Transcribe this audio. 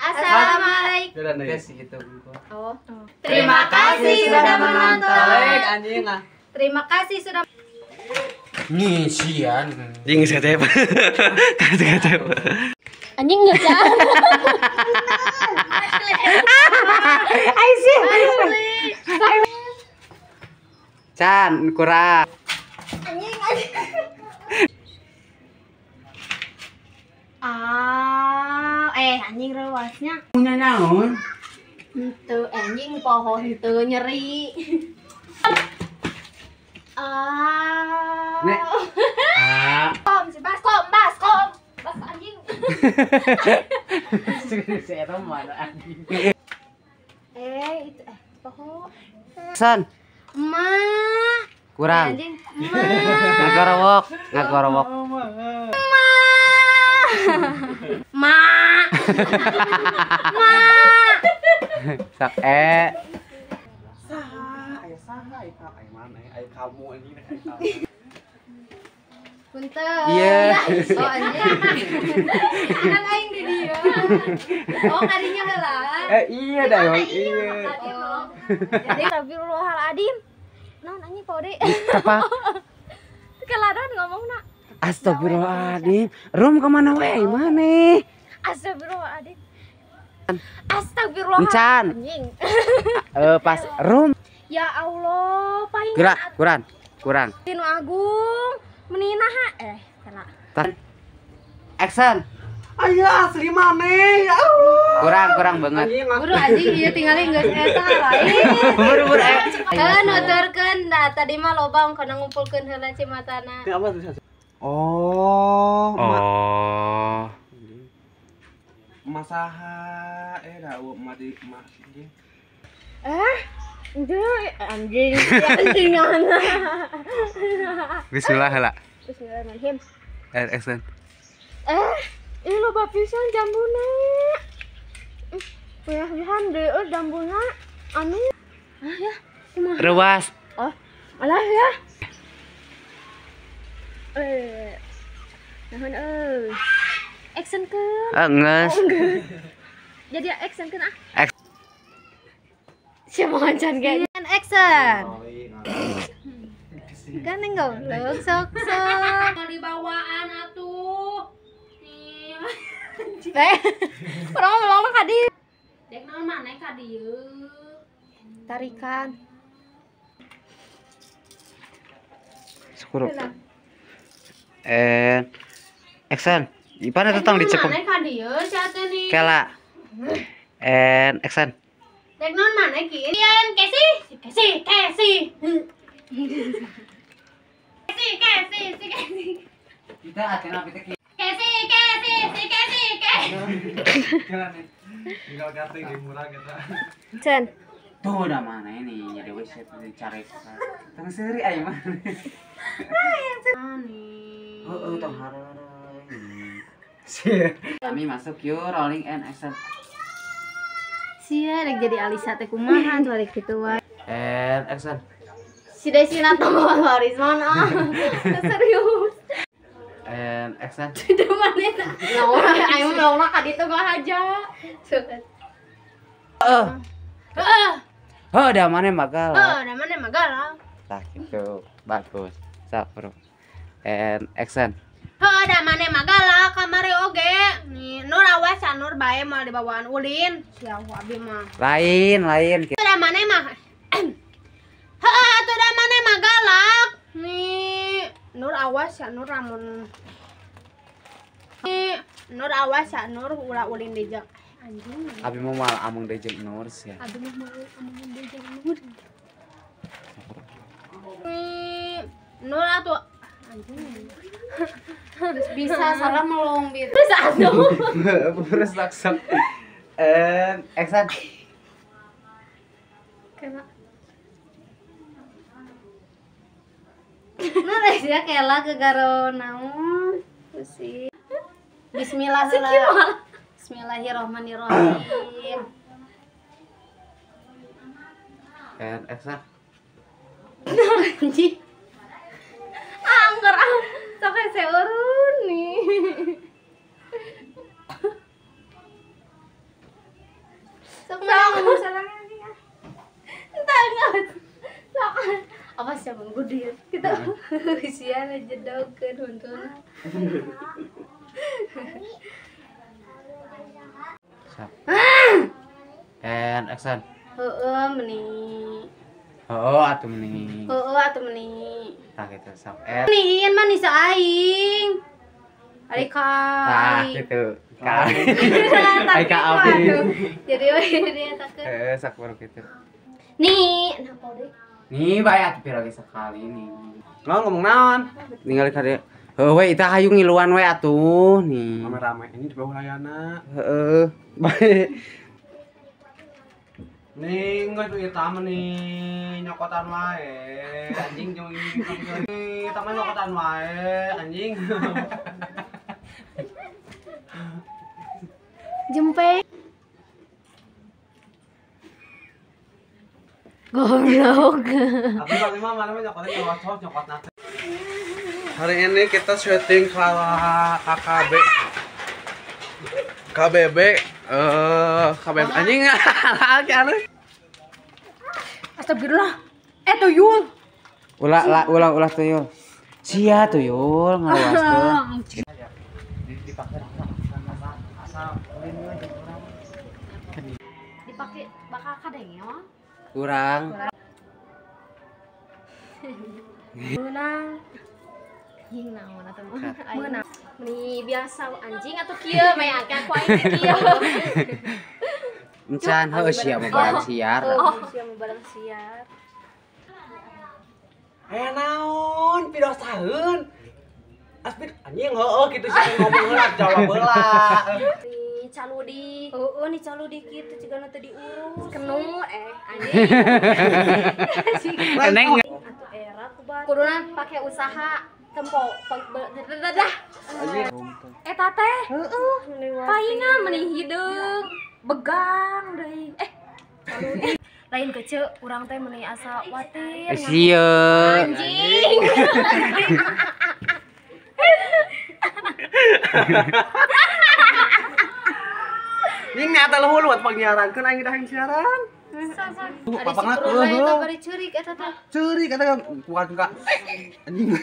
Assalamualaikum. Oh. Terima kasih sudah menonton. Terima kasih sudah. Ngisian. Jing geus kacep. Kacep. Anjing enggak jalan. Aisyah. Can kurang. Anjing anjing. Ah, anjing rewasnya. Punya naon? Henteu anjing poho henteu nyeri. Ah. Nek. Ah. Kom si bas kom bas kom. Bas anjing. Si eta mana anjing. Itu poho. San. Ma. Kurang. Anjing. Ma. Ngagorowok, ngagorowok. Ma. Ma. Ma. Sak Saha, aya saha eta aya mana aya kamu anjing aya kamu. Punten. Iya. Oh anjing. Kan aing di dieu. Oh kadinya heula. Iya dah iya. Jadi astagfirullahaladzim. Naon anjing pode. Apa? Keladon ngomongna. Astagfirullahaladzim. Rum kemana we? Mana? Astagfirullahaladzim. Astagfirullah. Encan. Anjing. Pas rum. Ya Allah, paling kurang, kurang, kurang. Tinu Agung, menina ha. Salah. Action. Aya asli maneh, ya Allah. Kurang, kurang banget. Buru anjing ieu tingali geus eta lain. Buru buru. Nuturkeun nah tadi mah loba kana ngumpulkeun heula cimatana. Oh. Oh. Masaha da emak di emak anjing. Anjing, anjing anjing. Bismillah heula. Bismillahirrahmanirrahim. Action. Ih loba pisan jambuna. Punya-punya deui jambuna anu. Ah ya, kumaha? Rewas. Oh, alah ya. Naon euy. Action keun. Geus. Jadi action keun ah. Siapa mancan ge? Action. Kan goblok sok sok. Mau dibawaan atuh. Urang melong ka dieu. Dek naon maneh ka dieu? Tarikan. Syukur. Action. Ipan eta tong dicepeng. Maneh ka dieu sia teh nih. Kela. And action. Dek naon maneh ki? Ian kesi, kesi, kesi. Kesi, kesi, si kesi. Kita atena pite ki. Kesi, kesi, si kesi, kesi. Tinggal kate ge murah kita. Cen. Tuh udah mana ini jadi wis dicari. Tong seuri aya mah. Heeh, tong hareureun. Kami masuk yuk rolling and action. Sia rek jadi Alisa teh kumaha tuh rek kitu wae. And action. Si Desina tambah Warisman ah. Serius. And action. Tidak maneh. Naon aing mah ka ditu ngahaja. Heeh. Heeh. Heuh da maneh mah galak. Heuh da maneh mah galak. Tah kitu. Bagus. Sok, bro. And action. Heuh da maneh mah galak kamari oge. Nih Nur awas Nur bae moal dibawaan ulin. Sia abi mah. Lain, lain. Da maneh mah. Heuh atuh da maneh mah galak. Nih Nur awas ya Nur lamun. Nih Nur awas ya Nur ulah ulin deui jeung anjing. Abi mah moal amung deui jeung Nur sia. Abi mah moal amung deui jeung Nur. Nih Nur atuh anjing. Terus bisa salah melong bir. Terus atuh. Terus langsung. Action. Kena. Nah, ya kela ke garo naon. Pusing. Bismillah. Bismillahirrahmanirrahim. And action. Anjing. Angker ah. Sok hese urun nih. Sok ngomong sarangnya anjing. Entah enggak. Sok. Apa sih abang gudir? Gitu. Sian aja dogkeun huntuna. Sok. And action. Heeh, meni. Heeh atuh meni. Heeh atuh meni. Tah kitu sok. Nih ieu mah nisa aing. Ari ka. Tah kitu. Ka. Ai ka abi. Jadi we dia takut. Heeh, sok baru kitu. Nih, napa deui? Nih bae atuh pira ge sakali nih. Lo ngomong naon? Ningali ka dieu. Heuh we itah hayu ngiluan we atuh nih. Rame-rame ini di bawah layana. Heeh. Bae. Nih, geus ieu mah nih nyokotan wae. Anjing jeung ieu mah nyokotan wae, anjing. Jempe. Goblok. Aku kali mah mana mah nyokotan nyokot nyokot nate. Hari ini kita syuting KKB. KBB KBB anjing aneh. Astagfirullah. Tuyul. Ulah ulah ulah tuyul. Sia tuyul ngaluaskeun. Dipake asal ulin we urang. Dipake bakal kadenge mah. Kurang. Meunang. Jeung naon atuh mah. Meunang. Meni biasa anjing atuh kieu bayangkeun ku aing kieu. Encan heuh sia mah barang siar. Oh, sia mah barang siar. Eh naon pidosaheun. Aspit anjing heueuh kitu sia ngomong heula jawab heula. Nih caludi. Heueuh nih caludi kitu cigana teu diurus. Kenu anjing. Neng atuh era ku batur. Kuduna pake usaha tempo dah. Eta teh heueuh paingan meni hideung begang deui. Lain kece urang teh meni asa watir. Sieun. Anjing. Ning nyata luhur buat pangnyiarankeun aing dah siaran. Papangna eta bari ceurik eta teh. Ceurik eta kuat ka. Anjing.